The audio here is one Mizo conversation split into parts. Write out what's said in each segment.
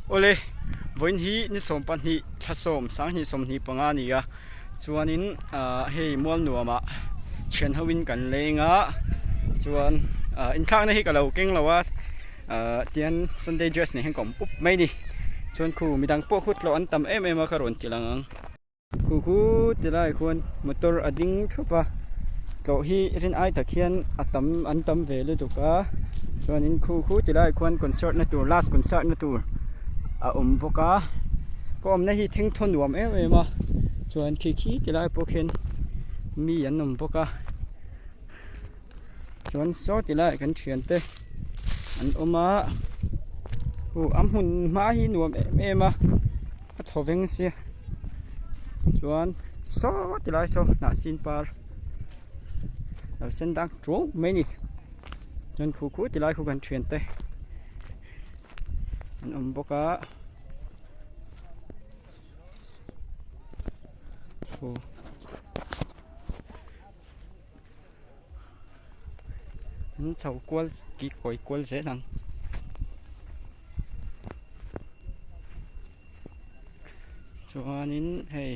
Awle, vawiin hi ni 12 thla 10 sanghnih 25 a ni a, chuanin ah hei mual nuamah thian hoin kan leng a, chuan ah inthlakna hi ka lo keng lo a, ah tian sunday dress nen hian ka awm up mai a ni, chuan khu midang pawh khu tlawh an tam em em a ka rawn ti lang ang. Khu khu ti lai khuan motor a ding thup a tlawh hi rin ai tak hian a tam an tam ve lutuk a chuanin khu khu ti lai khuan concert na tur last concert na tur a awm bawk a ka awmna hi thengthaw nuam em em a chuan khi khi ti lai pawh khian mi an awm bawk a chuan saw ti lai kan thian te an awm a huh a hmun hma hi nuam em em a. A thaw veng sia chuan saw ti lai saw hnah sin par lo sen dang tuau mai a ni chuan khu khu ti lai khu kan thian te an awm bawk a khu. An chho kual ki kawi kual zel ang. Chuanin hei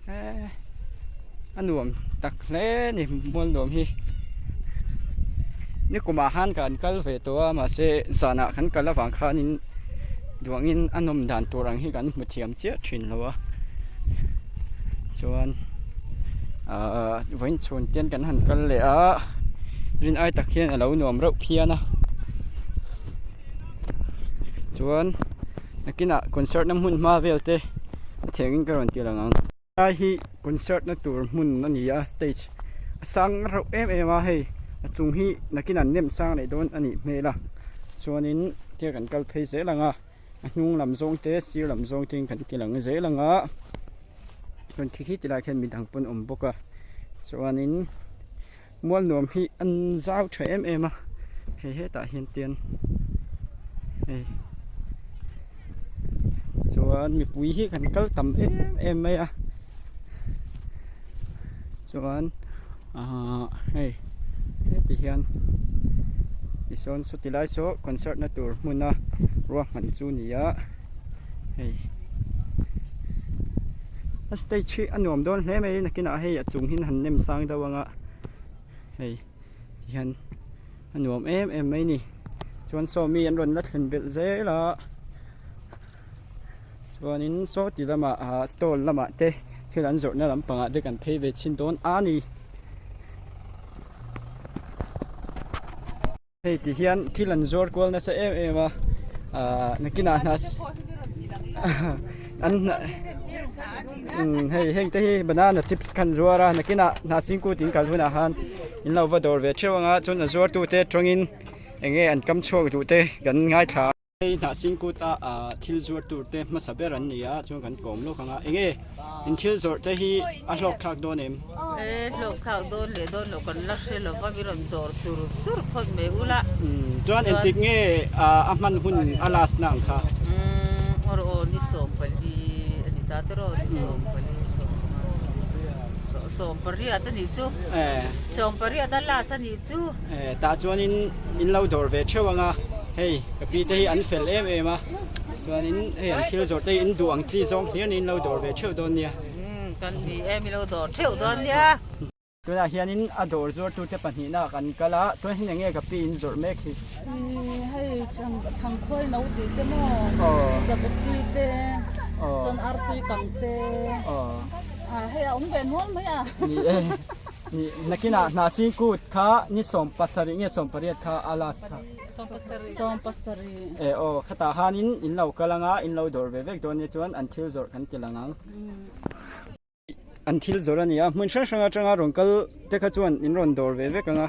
eee a nuam tak hle a ni mual nuam hi. Nikumah khan kan kal ve tawh a mahse zanah kan kal avang khanin duangin a nawm dan tur ang hi kan hmu thiam chiah thin lo a chuan ahh vawiin chhun te kan han kal leh a rin ai tak hian a lo nuam reuh phian a chuan nakinah concert na hmun hma vel te a thengin ka rawn ti lang ang. Lai hi concert na tur hmun a ni a stage a sang reuh em em a hei a chung hi nakin an nem sang leh dawn a nih hmel a chuanin tia kan kal phei zel ang a a hnung lam zawng te sir lam zawng te in kan ti lang zel ang a chuan khi khi ti lai khian midang pawn awm bawk a chuanin Mual nuam hi an zau tha em em a hei hetah hian tian hei chuan mipui hi kan kal tam em em mai a chuan ahh hei heti hian tisawn saw ti lai saw concert na tur hmuna ruahman chu a ni a hei. A stage hi a nuam dawn hle mai nakinah hei a chung hi han nem sang deuh ang a hei tihian a nuam em em mai a ni chuan saw mi an rawn la thlen belh zel a chuanin saw ti lamah ah stall lamah te thil an zawrhna lampangah te kan phei ve chhin dawn a ni. Hei ti hian thil an zuar kual nasa em em a ahh nakinah hna an hna umm hei heng te hi banana chips kha an zuar a nakinah hna singkut in kal hunah khan in lo va dawr ve theuh ang a chuan a zuartute tawngin eng nge an kam chhuak duh te kan ngaithla a. Hei hnah singkut a ah thil zuar tur te hmasa ber an ni a chuan kan kawm lawk ang a eng nge in thil zawrh te hi a hlawk thlak dawn em? E hlawk thlak dawn leh dawn loh kan la hre lo va mi rawn dawr chur chur phawt mai ula. Chuan engtik nge a hman hun a last na ang kha? Umm awr aw ni 14 a ni ta tiraw ni 14 15 18 a nih chu 18 a last a nih chu. Tah chuanin in lo dawr ve theuh ang a, hei ka pi te hi an fel em em a, chuanin hei an thil zawrh te hi in duh ang chi zawng hlir niin lo dawr ve theuh dawn nia. Umm kan ni e mi lo dawr theuh dawn nia. Tunah hianin a dawr zuartute pahnihna kan kal a, tunah hian enge ka pi in zawrh mek hi? Ih hei chhangkhuai no tih te maw, spaghetti te, chuan artui kang te, hei a awm ve nual mai a. Ni e. Ni nakinah hna singkut kha ni 17 nge 18 kha a last kha? 17. E aw khatah khanin in lo kal anga in lo dawr ve vek dawn nia chuan an thil zawrh kan ti lang ang. An thil zawrh a ni a hmun hrang hrang atanga rawn kal te kha chuan in rawn dawr ve vek anga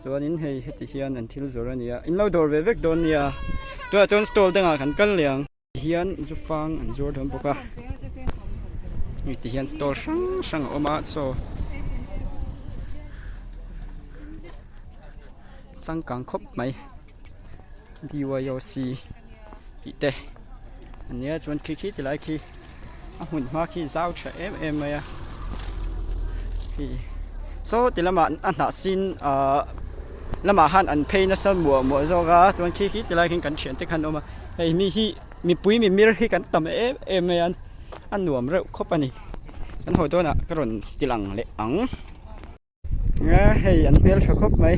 chuanin hei heti hian an thil zawrh a ni a in lo dawr ve vek dawn nia tunah chuan stall dangah kan kal leh ang. Hian zu fang an zuar dawn bawk a hei ti hian stall hrang hrang a awm a saw changkang khawp mai BYOC tih te a nia chuan khi khi ti lai khi a hmun hma khi zau tha em em mai a hei saw ti lamah a hnah sin ahh lamah khan an phei nasa muah muah zawk a chuan khi khi ti lai khian kan thiante khan awm a hei mi hi. Mipui mimir hi kan tam em em mai a a nuam reuh khawp a ni. Kan haw dawnah ka rawn ti lang leh ang. Nga hei an hmel tha khawp mai.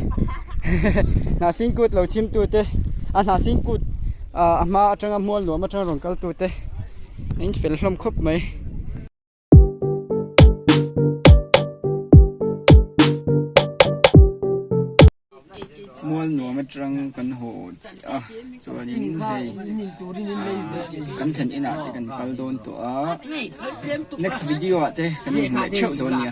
Hnahsin kut lo chhim tu te a hnahsin kut ah a hma atanga mual nuam atanga rawn kal tu te an infel hlawm khawp mai. Mual nuam atang kan haw chiah a chuanin hei kan thlen inah te kan kal dawn tawh a next video ah te kan inhmu leh theuh dawn nia.